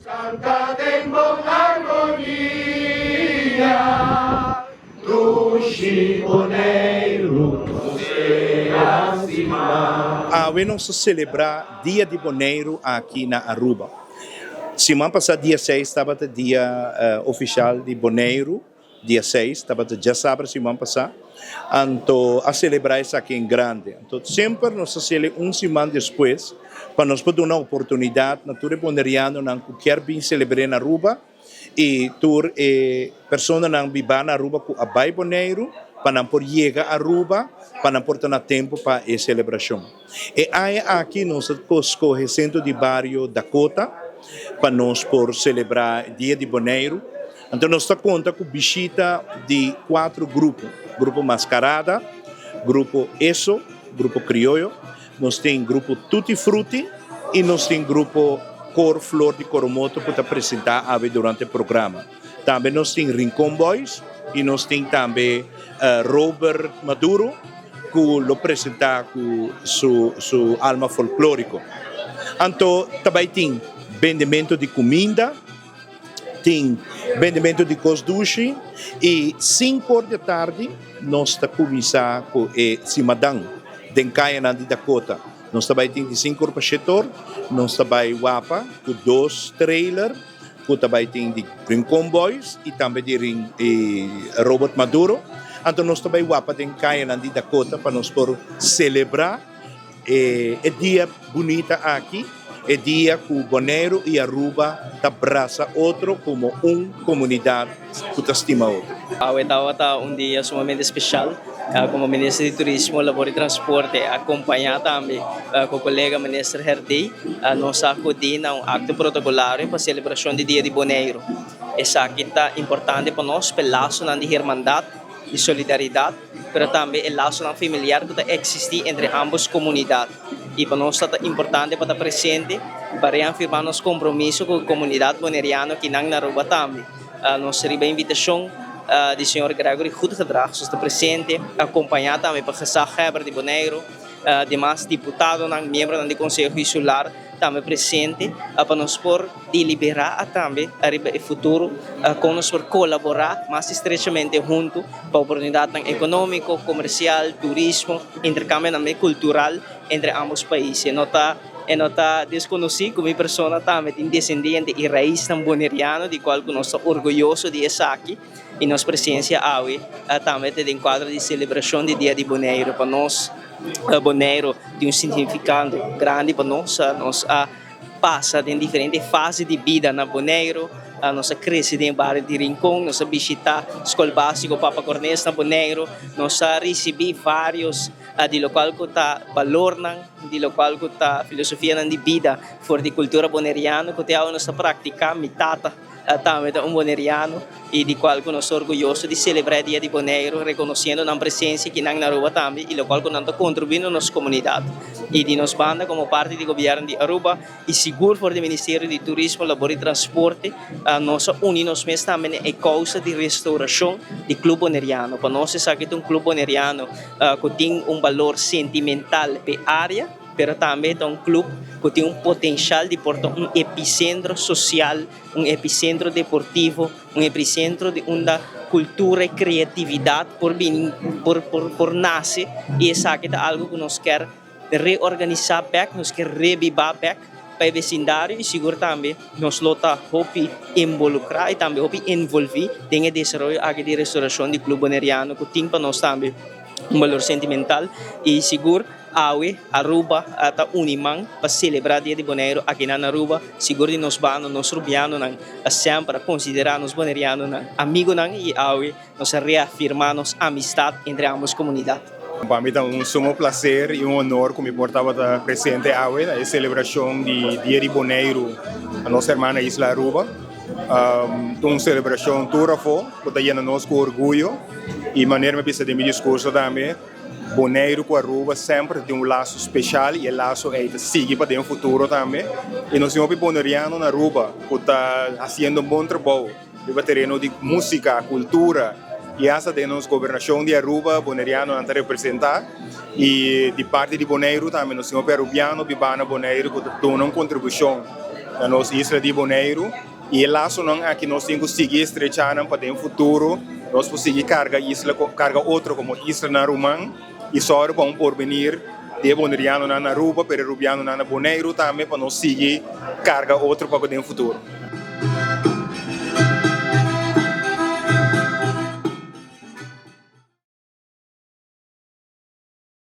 Canta den bon harmonia, Dushi Boneiru, nos tera stimá. Awe nos ta selebrá Dia di Boneiru aki na Aruba. Siman pasá dia seis tabata dia ofishal di Boneiru. Dia seis, tabata djasabra siman pasá, anto a selebrá esaki en grande. Anto semper nos ta sele un siman despues pa nos por duna oportunidat na tur e bonerianonan ku kier bin selebr'é na Aruba i tur e personanan bibá na Aruba ku a bai Boneiru pa nan por yega Aruba pa nan por ta na tempu pa e selebrashon. E aña aki nos a skohe Sentro di Bario Dakota pa nos por selebrá Dia di Boneiru. Anto nos ta konta ku bishita di kuatro grupo, Grupo Maskarada, Grupo Eso, Grupo Krioyo, nos tin Grupo Tutti Frutti i nos tin Grupo Kor Flor di Coromoto ku ta presentá awe durante e programa. Tambe nos tin Rincon Boys i nos tin tambe Robert Maduro ku lo presentá ku su su alma folklóriko. Anto ta bai tin bendementu di kuminda. Tin bendementu di kos dushi i sinku or di atardi nos ta kuminsá ku e simadan den kayanan di Dakota. Nos ta bai tin di sinku or pa shete or, nos ta bai wapa ku dos trailer ku ta bai tin di Rincon Boys i tambe di Robert Maduro. Anto nos ta bai wapa den kayanan di Dakota pa nos por selebrá. E dia bunita aki, e dia ku Boneiru i Aruba ta brasa otro komo un komunidat ku ta stima otro. Awe tabata un dia sumamente speshal komo Minister di Turismo, Labor i Transporte akompañá tambe ku kolega Minister Herdé nos a akudí na un akto protokolario pa selebrashon di Dia di Boneiru. Esaki ta importante pa nos pa e lasonan di hermandat i solidaridat. pero tambe e lasonan familiar ku ta eksistí entre ámbos komunidat. I pa nos ta ta importante pa ta presente pa reafirmá nos kompromiso ku e komunidat boneriano kinan na Aruba tambe. Nos riba invitashon di señor Gregory Goedgedrag nos ta presente, akompañá tambe pa gezaghebber di Boneiru, demas diputadonan, miembronan di Konseho Insular. Tambe presente pa nos por deliberá tambe ariba e futuro kon nos por kolaborá mas estrechamente huntu pa oportunidatnan ekonómiko, komersial, turismo, interkambionan kultural entre ambos pais. E no ta e no ta deskonosí ku mi persona tambe tin desendiente i raisnan boneriano di kual ku nos ta orguyoso di esaki i nos presensia awe tambe ta den kuadro di selebrashon di Dia di Boneiru pa nos. Boneiru tin un significado grandi pa nos. Nos a pasa den diferente fase di bida na Boneiru. Nos a crece den e bario di Rincon, nos a bishita Skol Basico Papa Cornes na Boneiru. Nos a ricibi varios di locual cu ta balornan, di locual cu ta filosofianan di bida for di cultura boneriano cu te awe nos ta practica. Mi tata. Tambe ta un boneriano y di cual cu nos ta orguyoso di celebra e Dia di Boneiru reconociendo nan presencia aki nan na Aruba tambe y locual cu nan ta contribui na nos comunidad. Y di nos banda como parti di Gobierno di Aruba y sigur for di Ministerio di Turismo, Labor y Transporte nos a uni nos mes tambe na e causa di restauracion di Club Boneriano. Pa nos esaki ta un club boneriano cu tin un balor sentimental p'e area. Pero tambe ta un club cu tin un potencial di por ta un epicentro social, un epicentro deportivo, un epicentro di unda cultura y creatividad por bini, por por por nace y esaki ta algo cu nos kier reorganisa bek, nos kier rebiba bek pa e vecindario y sigur tambe nos lo ta hopi involucra y tambe hopi envolvi den e desaroyo aki di restauracion di Club Boneriano cu tin pa nos tambe un balor sentimental y sigur. Awe, Aruba a ta uni man pa selebrá Dia di Boneiru akinan na Aruba. Sigur di nos banda, nos rubianonan a semper a konsiderá nos bonerianonan amigunan i awe nos a reafirmá nos amistat entre ambos komunidat. Pa mi ta un sumo plaser i un honor ku mi por tabata presente awe na e selebrashon di Dia di Boneiru na nos hermana isla Aruba. Ta un selebrashon tur afó ku ta yena nos ku orguyo i manera mi a bisa den mi diskurso tambe, Boneiru ku Aruba semper ta tin un laso speshal i e laso ei ta sigui pa den futuro tambe. I nos tin hopi boneriano na Aruba ku ta hasiendo un bon trabou riba tereno di músika, kultura i asta den nos gobernashon di Aruba bonerianonan ta representá. I di parti di Boneiru tambe nos tin hopi arubiano bibá na Boneiru ku ta duna un kontribushon. Na nos isla di Boneiru i e lasonan aki nos tin ku sigui estrechá nan pa den futuro nos por sigui karga isla karga otro komo islanan ruman i sòru pa un porvenir di e bonerianonan na Aruba pero e rubianonan na Boneiru tambe pa nos sigui karga otro pa ku den futuro.